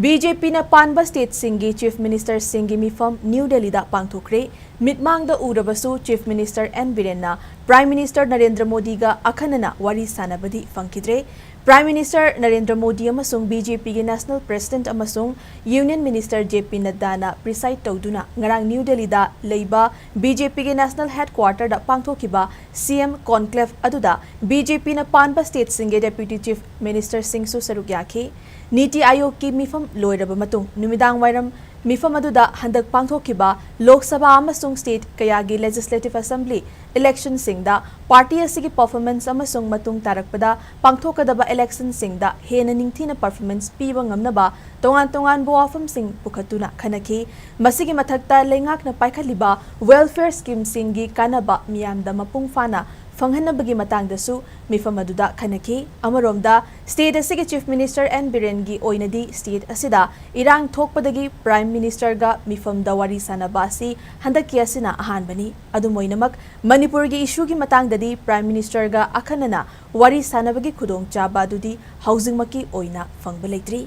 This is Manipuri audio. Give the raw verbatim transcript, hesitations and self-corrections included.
ꯕꯤ ꯖꯦ ꯄꯤꯅ ꯄꯥꯟꯕ ꯁ꯭ꯇꯦꯠꯁꯤꯡꯒꯤ ꯆꯤꯐ ꯃꯤꯅꯤꯁꯇꯔꯁꯤꯡꯒꯤ ꯃꯤꯐꯝ ꯅ꯭ꯌꯨ ꯗꯦꯜꯂꯤꯗ ꯄꯥꯡꯊꯣꯛꯈ꯭ꯔꯦ꯫ ꯃꯤꯠꯃꯥꯡꯗ ꯎꯔꯕꯁꯨ ꯆꯤꯐ ꯃꯤꯅꯤꯁꯇꯔ ꯑꯦꯟ ꯕꯤꯔꯦꯟꯅ ꯄ꯭ꯔꯥꯏꯝ ꯃꯤꯅꯤꯁꯇꯔ ꯅꯔꯦꯟꯗ꯭ꯔ ꯃꯣꯗꯤꯒ ꯑꯈꯟꯅꯅ ꯋꯥꯔꯤ ꯁꯥꯟꯅꯕꯗꯤ ꯐꯪꯈꯤꯗ꯭ꯔꯦ꯫ ꯄ꯭ꯔꯥꯏꯝ ꯃꯤꯅꯤꯁꯇꯔ ꯅꯔꯦꯟꯗ꯭ꯔ ꯃꯣꯗꯤ ꯑꯃꯁꯨꯡ ꯕꯤ ꯖꯦ ꯄꯤꯒꯤ ꯅꯦꯁꯅꯦꯜ ꯄ꯭ꯔꯦꯁꯤꯗꯦꯟꯠ ꯑꯃꯁꯨꯡ ꯌꯨꯅꯤꯌꯟ ꯃꯤꯅꯤꯁꯇꯔ ꯖꯦ ꯄꯤ ꯅꯗ꯭ꯗꯥꯅ ꯄ꯭ꯔꯤꯁꯥꯏꯗ ꯇꯧꯗꯨꯅ ꯉꯔꯥꯡ ꯅ꯭ꯌꯨ ꯗꯦꯜꯂꯤꯗ ꯂꯩꯕ ꯕꯤ ꯖꯦ ꯄꯤꯒꯤ ꯅꯦꯁꯅꯦꯜ ꯍꯦꯗꯀ꯭ꯋꯥꯔꯇꯔꯗ ꯄꯥꯡꯊꯣꯛꯈꯤꯕ ꯁꯤ ꯑꯦꯝ ꯀꯣꯟꯀ꯭ꯂꯦꯚ ꯑꯗꯨꯗ ꯕꯤ ꯖꯦ ꯄꯤꯅ ꯄꯥꯟꯕ ꯁ꯭ꯇꯦꯠꯁꯤꯡꯒꯤ ꯗꯦꯄ꯭ꯌꯨꯇꯤ ꯆꯤꯐ ꯃꯤꯅꯤꯁꯇꯔꯁꯤꯡꯁꯨ ꯁꯔꯨꯛ ꯌꯥꯈꯤ꯫ ꯅꯤꯇꯤ ꯑꯥꯌꯣꯒꯀꯤ ꯃꯤꯐꯝ ꯂꯣꯏꯔꯕ ꯃꯇꯨꯡ ꯅꯨꯃꯤꯗꯥꯡ ꯋꯥꯏꯔꯝ ꯃꯤꯐꯝ ꯑꯗꯨꯗ ꯍꯟꯗꯛ ꯄꯥꯡꯊꯣꯛꯈꯤꯕ ꯂꯣꯛ ꯁꯚꯥ ꯑꯃꯁꯨꯡ ꯁ꯭ꯇꯦꯠ ꯀꯌꯥꯒꯤ ꯂꯦꯖꯤꯁꯂꯦꯇꯤꯚ ꯑꯦꯁꯦꯝꯕ꯭ꯂꯤ ꯏꯂꯦꯛꯁꯟꯁꯤꯡꯗ ꯄꯥꯔꯇꯤ ꯑꯁꯤꯒꯤ ꯄꯔꯐꯣꯔꯃꯦꯟꯁ ꯑꯃꯁꯨꯡ ꯃꯇꯨꯡ ꯇꯥꯔꯛꯄꯗ ꯄꯥꯡꯊꯣꯛꯀꯗꯕ ꯏꯂꯦꯛꯁꯟꯁꯤꯡꯗ ꯍꯦꯟꯅ ꯅꯤꯡꯊꯤꯅ ꯄꯔꯐꯣꯔꯃꯦꯟꯁ ꯄꯤꯕ ꯉꯝꯅꯕ ꯇꯣꯉꯥꯟ ꯇꯣꯉꯥꯟꯕ ꯋꯥꯐꯝꯁꯤꯡ ꯄꯨꯈꯠꯇꯨꯅ ꯈꯟꯅꯈꯤ꯫ ꯃꯁꯤꯒꯤ ꯃꯊꯛꯇ ꯂꯩꯉꯥꯛꯅ ꯄꯥꯏꯈꯠꯂꯤꯕ ꯋꯦꯜꯐꯤꯌꯔ ꯁ꯭ꯀꯤꯝꯁꯤꯡꯒꯤ ꯀꯥꯟꯅꯕ ꯃꯤꯌꯥꯝꯗ ꯃꯄꯨꯡ ꯐꯥꯅ ꯐꯪꯍꯟꯅꯕꯒꯤ ꯃꯇꯥꯡꯗꯁꯨ ꯃꯤꯐꯝ ꯑꯗꯨꯗ ꯈꯟꯅꯈꯤ꯫ ꯑꯃꯔꯣꯝꯗ, ꯁ꯭ꯇꯦꯠ ꯑꯁꯤꯒꯤ ꯆꯤꯐ ꯃꯤꯅꯤꯁꯇꯔ ꯑꯦꯟ ꯕꯤꯔꯦꯟꯒꯤ ꯑꯣꯏꯅꯗꯤ ꯁ꯭ꯇꯦꯠ ꯑꯁꯤꯗ ꯏꯔꯥꯡ ꯊꯣꯛꯄꯗꯒꯤ ꯄ꯭ꯔꯥꯏꯝ ꯃꯤꯅꯤꯁꯇꯔꯒ ꯃꯤꯐꯝꯗ ꯋꯥꯔꯤ ꯁꯥꯟꯅꯕ ꯑꯁꯤ ꯍꯟꯗꯛꯀꯤ ꯑꯁꯤꯅ ꯑꯍꯥꯟꯕꯅꯤ꯫ ꯑꯗꯨꯝ ꯑꯣꯏꯅꯃꯛ, ꯃꯅꯤꯄꯨꯔꯒꯤ ꯏꯁꯨꯒꯤ ꯃꯇꯥꯡꯗꯗꯤ ꯄ꯭ꯔꯥꯏꯝ ꯃꯤꯅꯤꯁꯇꯔꯒ ꯑꯈꯟꯅꯅ ꯋꯥꯔꯤ ꯁꯥꯟꯅꯕꯒꯤ ꯈꯨꯗꯣꯡꯆꯥꯕ ꯑꯗꯨꯗꯤ ꯍꯧꯖꯤꯛꯃꯛꯀꯤ ꯑꯣꯏꯅ ꯐꯪꯕ ꯂꯩꯇ꯭ꯔꯤ꯫